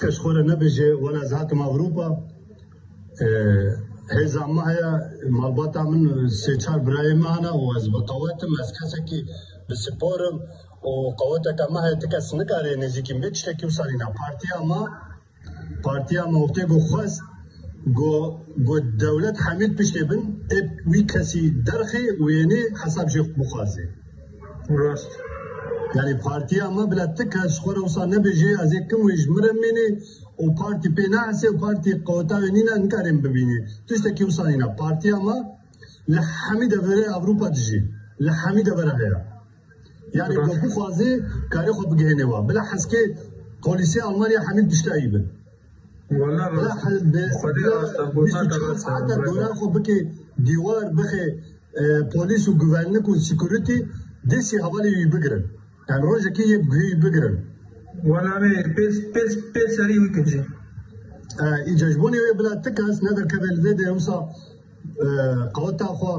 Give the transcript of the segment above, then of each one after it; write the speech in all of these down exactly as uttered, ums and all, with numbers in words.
Kes xwe re nebêje, wela ez hatim Ewropa. E, hêza me heye, malbata min sê çar birayê me hene û ez bi qewet im, ez kesekî bi spor im û qeweteke me heye, ti kes nikare nêzîkî min bê, tiştekî wisa nîne. Partiya me, partiya me wextê ku xwest, ku, ku dewlet hemî piştê bin, ê wî kesî derxê û ênê hesab jê bixwaze. Rast. Yani partiya me bila ti kes xwe re wisa nebêje, ez ê kim wê ji min re mînê û partî pê nehesê û partî qeweta wê nîne, nikarên bibînê. Tiştekî wisa nîne. Partiya me li hemî deverê Ewropa dijî. Li hemî devera heye. Yani Rast. ku bixwaze karê xwe bigihêne wa. Bila heskê polîsê Almanya hemî piştayî bin. Wala Bila rast. he-, bi, Xwedê bila rast e, bîst û çar gotan saeta rast e. dora xwe bike dîwar, bixe, e, polîs û güvenlik û security, destî hevalê wî bigirin. Yani rojekê yê bi guhê wî bigirin. Wala me pês, pês, pês serî wî kirin jî. E, îca ji bonê wê bila ti kes ne derkeve li vê de wisa, e, qeweta xwe,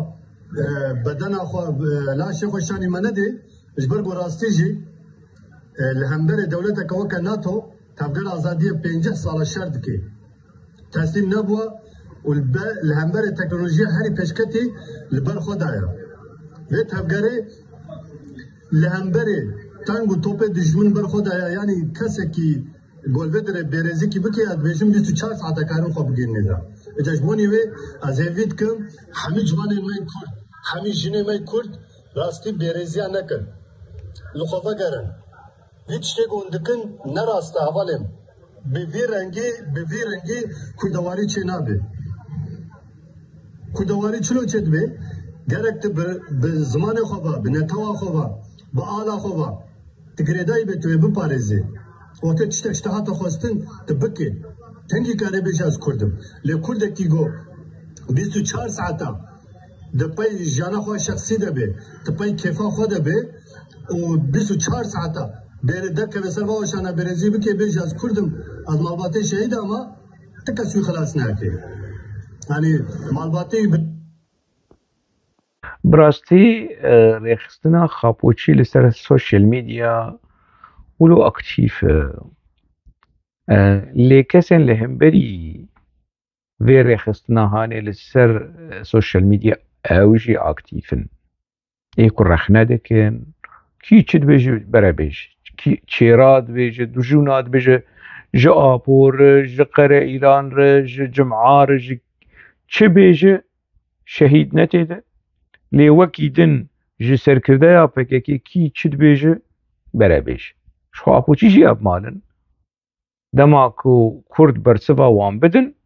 e, bedena xwe, e, laşê xwe şanî me nedê, ji ber ku rastî jî, e, li hemberê dewleteke weke nato, Tevgera Azadiyê pêncî sala şer dike. Teslîm nebûye û li be-, li hemberê teknolojiyê herî pêşketî li ber xwe daye. Vê tevgerê li hemberê teng û topê dijmin ber xwe daye, yanî kesekî gol vê dirê bêrêzikî bike, ez dibêjim bîst û çar saete karin xwe bigihînê de. Îca ji bonî wê ez hêvî dikim hemî ciwanên me yê Kurd, hemî jinê me yê Kurd rastî bêrêziya nekin. Li xwe vegerin. Vî tiştê ku hûn dikin ne rast e hevalên. Bi vî rengî, bi vî rengî kurdewarî çê nabe. Kurdewarî çilo çê dibe? Gerek tu bi, bi zimanê xwe ve, bi netewa xwe ve, bi ala xwe ve, tu girêdayî be tu wê biparêzî. Wextê tiştek ji te hate xwestin, tu bike. Tengî karê bêje ez Kurd im. Lê Kurdekî ku bîst û çar saeta di pey jiyana xwe şexsî de be, di pey kêfa xwe de be û bîst û çar saeta bêrê derkeve ser va weşana bêrêzî bike, bêje ez Kurd im, ez malbatê şehîd ama, ti kes wî xilas nake. Yanî malbatê wî bi- Bi rastî, e, rêxistina Xapoçî li ser sosyal medya wilo aktîf e. E, lê kesên li hemberî vê rêxistina hanê li ser, e, sosyal medya ew jî aktîf in. Ê ku rexne dikin, kî çi dibêje bere bêje, kî çêra dibêje, dijûna dibêje, ji Apo re, ji Qere Îran re, ji Cima re, ji çi bêje, şehîd ne tê de. Lê wekî din ji serkirdeya P K K kî çi dibêje, bere bêje. Ji xwe Apoçî jî ev mal in. Dema ku Kurd bersiva wan bidin,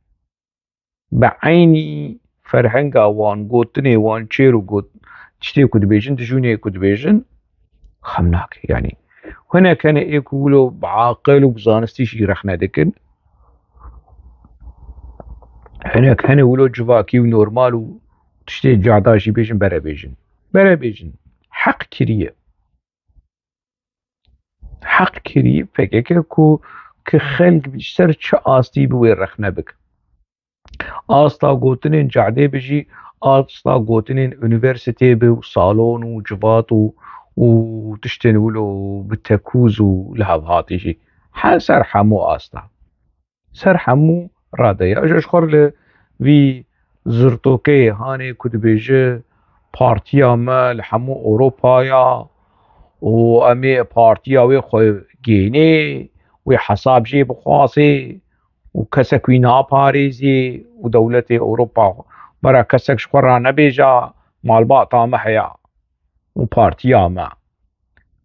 bi eynî ferhenga wan, gotinê wan, çêr û got-, tiştê ku dibêjin, dijûnê ku dibêjin, xem nake. Yanî hinek hene ê ku wilo bi aqil û bi zanistî jî rexne dikin. Hinek hene wilo civakî û normal û tiştê cada jî bêjin, bere bêjin. Bere bêjin. Heq kiriye. Heq kirî P K K ku, ki xelk ji ser çi astî bi wê rexne bik. Asta gotinên cadê bi jî, asta gotinên unîversîtê bi û salon û civat û, û tiştên wilo bi tekûz û li hev hatî jî. Her ser hemû asta. Ser hemû radeya. Ji xwe li vî zirtokeyê hanê ku dibêje, partiya me li hemû Ewropaya û em ê partiya wê xwe gênê, wê hesab jê bixwazê û kesek wî naparêzê û dewletê Ewropa bera kesek ji xwe ranebêja, malbata me heye û partiya me.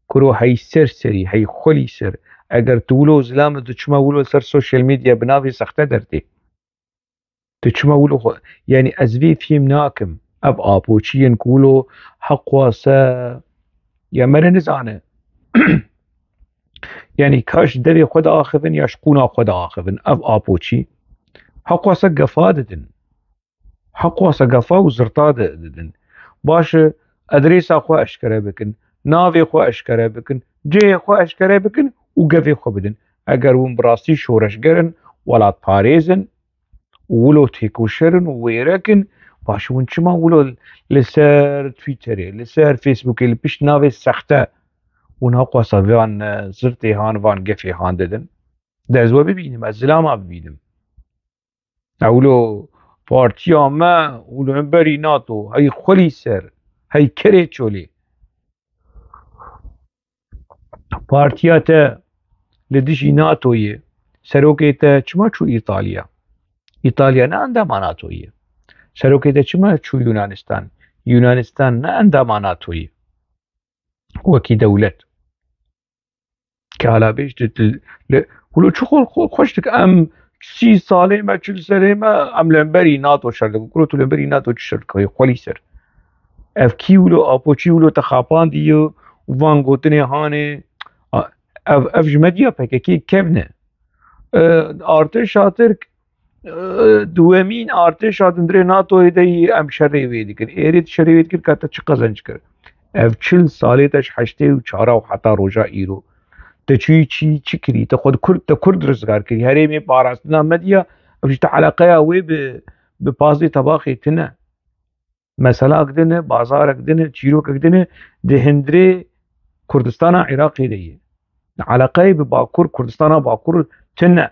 Kuro hey ser serî, hey xwelî ser. Eger tu wilo zilam tu çima wilo ser sosyal medya bi navê sexte derdê. Tu çima wilo xwe, yanî ez vê fêm nakim. Ev apoçiyên ku wilo heqwase ya mere nizane. Yanî ka ji devê xwe diaxivin ya ji qûna xwe diaxivin. Ev apoçî heqwase gefa didin. Heqwasa gefa û zirta di-, didin. Baş e, adrêsa xwe eşkere bikin, navê xwe eşkere bikin, cihê xwe eşkere bikin û gevê xwe bidin. Eger hûn bi rastî şoreşger in, welatparêz in û wilo têkoşer in û wêrek in, baş hûn çima wilo li ser Twitterê, li ser Facebookê, li pişt navê sexte hûn heqwasa van, e, zirtê han, van gefê han didin? De ez we bibînim, ez zilama bibînim. Ewlo partiya me û li hemberî NATO, hey xwelî ser, hey kerê çolê. Partiya te li dijî NATOyê, serokê te çima çû Îtalya? Îtalya ne endama NATOyê. Serokê te çima çû Yunanistan? Yunanistan ne endama NATOyê. Wekî dewlet. Kalabêj di, di, li, wilo çi xwe, xwe xweş dike. Em sî salê me, çil serê me, em li hemberî NATO şer dikin. Kuro tu li hemberî NATO çi şer dikî? Xwelî ser. Ev kî wilo, apo çî wilo te xapandî yo, van gotinê hanê. A, ev, ev ji medya P K K kevn e. E, artêşa Tirk, e, duwemîn artêşa hundirê NATOyê de yî em şerê wê dikin. Êrê tu şerê wê dikir ka te çi qezenc kir? Ev çil salê te ji heştê û çara û heta roja îro. Te çi, çi, çi kirî? Te xwe di Kurd, te Kurd rizgar kirî. Herêmê parastina medya, ev ji te eleqeya wê bi, bi pazdê tebaxê tine. Meselak din e, bazarek din e, çîrokek din e, di hundirê Kurdistana Iraqê de ye. Eleqeyê bi Bakur, Kurdistana Bakur tine.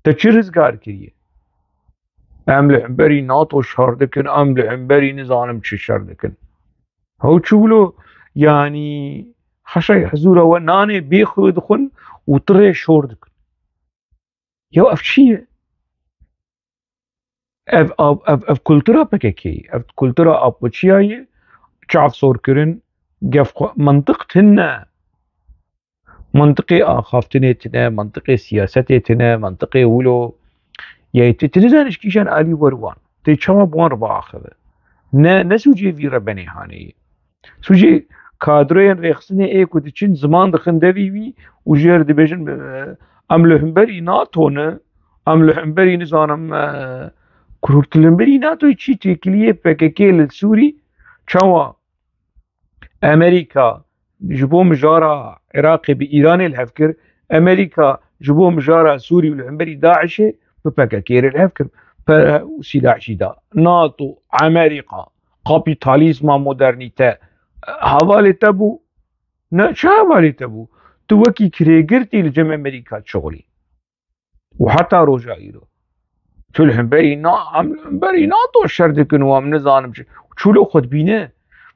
Te çi rizgar kiriye? Em li hemberî NATO şer dikin, em li hemberî nizanim çi şer dikin. Hew çi wilo, yanî, heşay hezûra we nanê bê xwe dixwin û tirê şor dikin. Ya ev çi ye? Ev, ev, ev, ev kultura P K K, ev kultura apoçiya ye, çavsorkirin, gef xwe, mintiq tine. Mintiqê axaftinê tine, mintiqê siyasetê tine, mintiqê wilo. Yê tu, tu nizanî ji kîjan alî wer wan. Tê çawa bi wan re biaxive? Ne, ne sûcê vî rebenê hanê ye. Sûcê kadroyên rêxistinê ê ku diçin ziman dixin devî wî û jê re dibêjin, e, em li hemberî NATO ne, em li hemberî nizanim, e, kurûrtilin berî NATOyê çî têkiliyê P K K li Sûrî çawa Amerîka ji bo mijara Iraqê bi Îranê li hev kir, Amerîka ji bo mijara Sûrî û li hemberî DAIŞê bi P K K re li hev kir. Pere û sîlah jî da. NATO, Amerîka, kapîtalîzma modernîte, hevalê te bû? Ne, çi hevalê te bû? Tu wekî kirêgirtî li cem Amerîka dişixulî. Û heta roja îro. Tu li hemberî na-, em li hemberî NATO şer dikin û em nizanim çi. Çûlo xwe dibîne.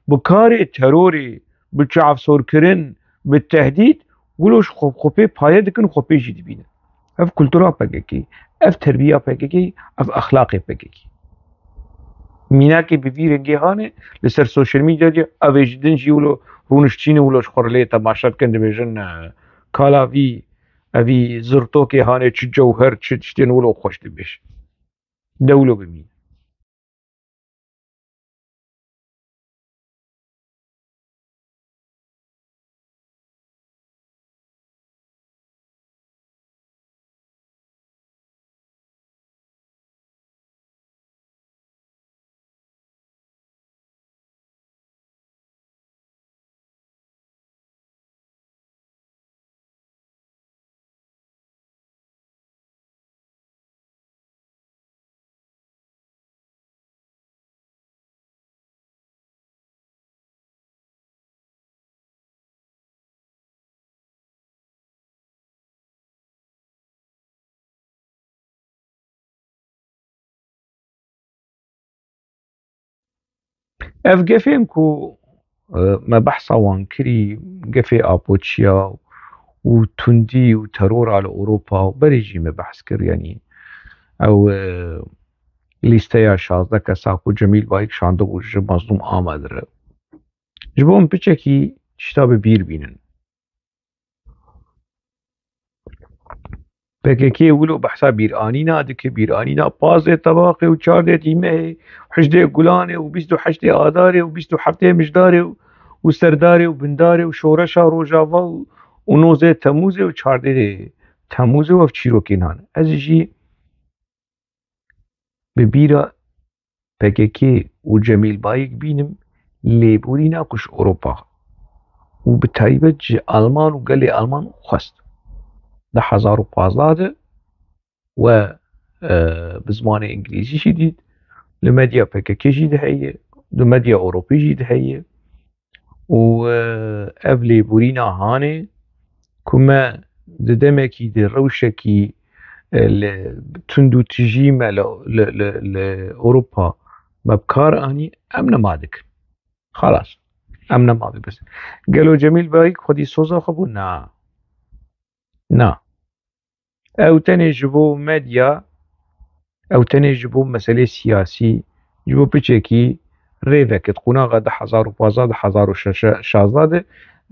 Bi karê terorê, bi çavsorkirin, bi tehdît, wilo ji xwe, xwe pê paye dikin, xwe pê jî dibîne. Ev kultura P K K, ev terbiya P K K, ev exlaqê P K K. Mînakê bi vî rengê hanê li ser sosyal medya de, ev ê ji din jî wilo rûniştîne, wilo ji xwe re lê temaşe dikin, dibêjin, e, kala vî, evî zirtokê hanê çi cewher, çi tiştên wilo xweş dibêj. De wilo bimîn. Ev gefên ku, e, me behsa wan kirî, gefê apoçiya û tundî û terora li Ewropa û berê jî me behs kir, yanî ew, e, lîsteya şazdeh kesa ku Cemîl Bayik şandibû ji Mazlûm Amed re. Ji bo em piçekî tişta bi bîr bînin. P K K wilo behsa bîranîna dike, bîranîna pazdeh tebaxê û çardeh tîmehê, hejdeh Gulanê û bîst û heştê Adarê û bîst û heftê Mijdarê û, û Serdarê û Bindarê û Şoreşa Rojava û, û nozê Temûzê û çardê Temûzê û ev çîrokên han. Ez jî bi bîra P K K û Cemîl Bayik bînim lêborîna ku ji Ewropa û bi taybet ji Alman û gelê Alman xwest. Du hezar û pazdeh de we, e, bi zimanê îngilîzî jî dît, li medya P K K jî de heye, li medya Ewropî jî de heye. Û, e, ev lêborîna hanê ku me di demekî, di rewşekî, e, li tund û tijî me li, li, li, li Ewropa me bi kar anî, em nema dikin. Xalas. Em nema dikin. Gelo Cemîl Bayik xwedî soza xwe bû? Na. Na. Ew tenê ji bo medya, ew tenê ji bo meselê siyasî, ji bo piçekî rê vekit. Qunaxa du hezar û pazdeh, du hezar û şazde de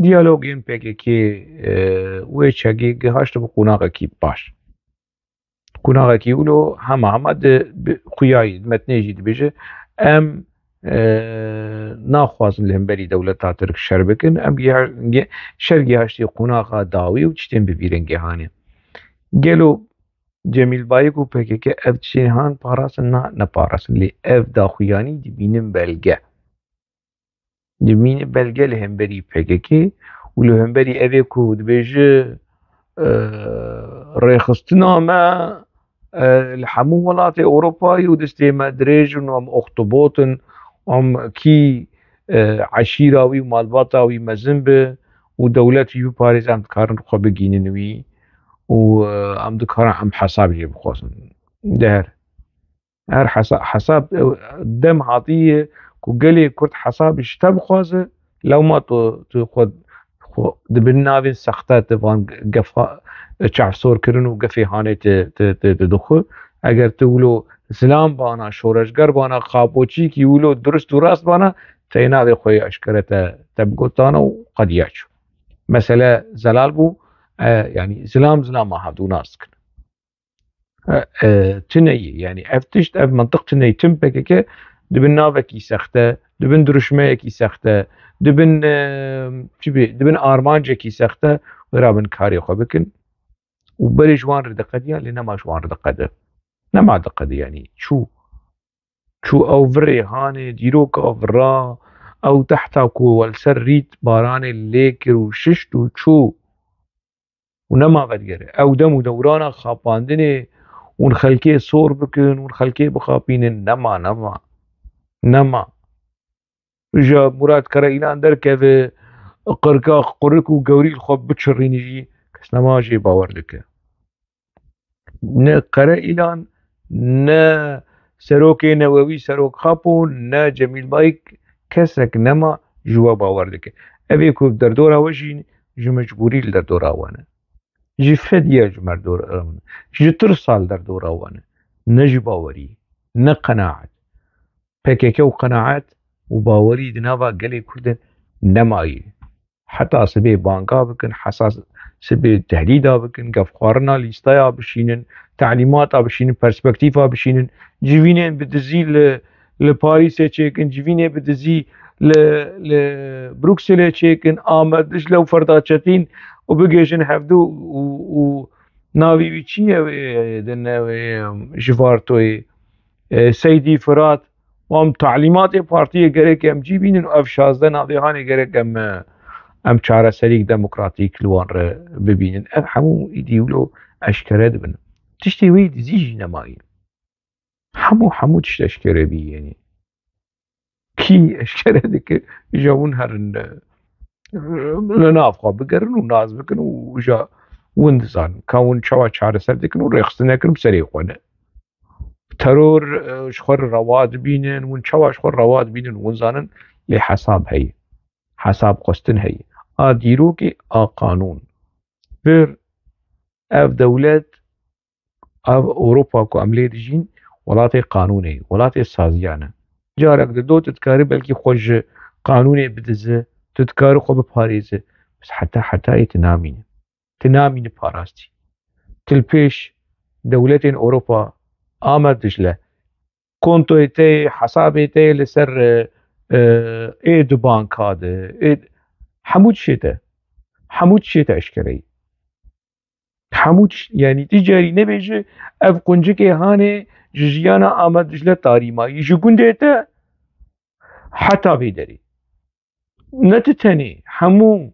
diyalogên P K K, e, wê çegê gihaşt bi qunaxekî baş. Qunaxekî wilo hema hema di bi-, xuyayî, di metnê jî dibêje, em, e, naxwazin li hemberî dewleta Tirk şer bikin, em giha-, ge-, şer gihaştî qunaxa dawî û tiştên bi vî rengê hanê. Gelo Cemîl Bayik û P K K ev tiştên han parastin? Na, neparastin. Lê ev daxuyanî dibînin belge. Dibînin belge li hemberî P K K û li hemberî evê ku dibêje, e, rêxistina me, e, li hemû welatê Ewropayê û destê me dirêj in, em oxtibot in, em kî, e, eşîra wî û malbata wî mezin be û dewlet wî biparêze, em dikarin xwe bigihînin wî û, e, em dikarin em hesab jê bixwazin. Deher. Her hesa-, hesab, e, dem hatiye ku gelê Kurd hesab ji te bixwaze, lewma tu, tu xwe, xwe di bin navên sexte, tu van gefa, e, çavsor kirin û gefê hanê tu, tu, tu, tu dixwe. Eger tu wilo zilam bana, şoreşger bana, xapoçîkî wilo durust û rast bana, te yê navê xwe yê eşkere te, te bigotana û qediya çû. Mesele zelal bû, e, yanî zilam zilama hevdû nas dikin. E, e, tune ye. Yanî ev tişt, ev mintiq tune ye. Tim P K K dibin navekî sexte, dibin diruşmeyekî sexte, dibin, e, çi bê, dibin armancekî sexte, wê rabin karê xwe bikin. Û berê ji wan re diqediya, lê nema ji wan re diqede. Nema diqede, yanî çû. Çû ew virê hanê, dîroka vira, ew tehta ku we li ser rît baranê lê kir û şişt û çû. Û nema vedigere. Ew dem û dewrana xapandinê, hûn xelkê sor bikin, hûn xelkê bixapînin, nema, nema. Nema. Îja Murat Karaîlan derkeve, qirka qurik û gewrî li xwe biçirîne jî, kes nema jê bawer dike. Ne Karaîlan, ne Serokê Newewî, Serok Xapo, ne Cemîl Bayik, kesek nema ji we bawer dike. Ev ê ku derdora we jî ji mecbûrî li derdora we ne. Ji fediya ji merdora we ne. Ji tirsa li derdora we ne. Ne ji bawerî, ne qenaet. P K K û qenaet û bawerî di nava gelê Kurd de nemaye. Heta sibê banga bikin, heta sibê tehdîda bikin, gefxwarina lîsteya bişînin, telîmata bişînin, perspektîfa bişînin, civînên bi dizî li, li Parîsê çêkin, civînê bi dizî li, li Brukselê çêkin, Amed Dicle û Ferda Çetîn û bigêjin hevdû û, û navî wî çi ye wê, din wê, ji Vartoyê, e, Seydî Firat, û em talîmatê partiyê gerek em cî bînin û ev şazdeh navê hanê gerek em, e, em çareserîk demokratîk li wan re bibînin. Ev hemû îdî wilo eşkere dibin. Tiştê wê dizî jî nemayî. Hemû, hemû tişt eşkere bî, yanî. Kî eşkere dike, îja hûn herin, e, li nav xwe bigerin û nas bikin û îja hûn dizanin ka hûn çawa çareser dikin û rêxistinekir bi serê xwe ne. Teror, e, ji xwe re rewa dibînin, hûn çawa ji xwe re rewa dibînin, hûn zanin, lê hesab heye. Hesab xwestin heye. A dîrokê, a qanûn. Vir ev dewlet, ev Ewropa ku em lê dijîn, welatê qanûnê ye, welatê saziyan e. Carek dido tu dikarî belkî xwe ji qanûnê bidizi, tu dikarî xwe biparêzi. Bes heta hetayê tu namîne. Tu namînî parastî. Tu li pêş dewletên Ewropa, Amed Dicle, kontoyê te yê, hesabê te yê li ser, e, e, ê di banka de, ê, hemû tiştê te, hemû tiştê te eşkere ye. Hemû tişt, yanî tu carî nebêje, ev quncikê hanê ji jiyana Amed Dicle tarî mayî, ji gundê te heta vê derê. Ne tu tenê, hemû,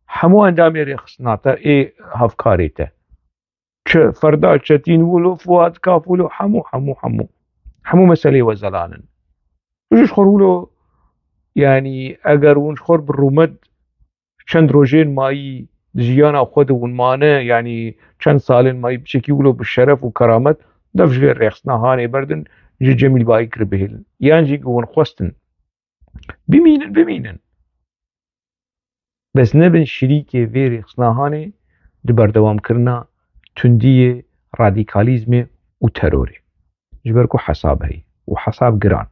hemû endamê rêxistina te ê hevkarê te. Çi Ferda Çetîn wilo, Fuat Kaf wilo, hemû, hemû, hemû. Hemû meselê we zelan in. Ji xwe wilo, yanî eger hûn ji xwe bi rûmet çend rojên mayî di jiyana xwe de hûn mane, yanî çend salên mayî piçekî wilo bi şeref û keramet dev ji vê rêxistina hanê berdin, ji Cemîl Bayik re bihêlin. Yan jî ku hûn xwestin bimînin, bimînin. Bes nebin şirîkê vê rêxistina hanê di berdewamkirina tundiyê, radîkalîzmê û terorê. Ji ber ku hesab heye û hesab giran.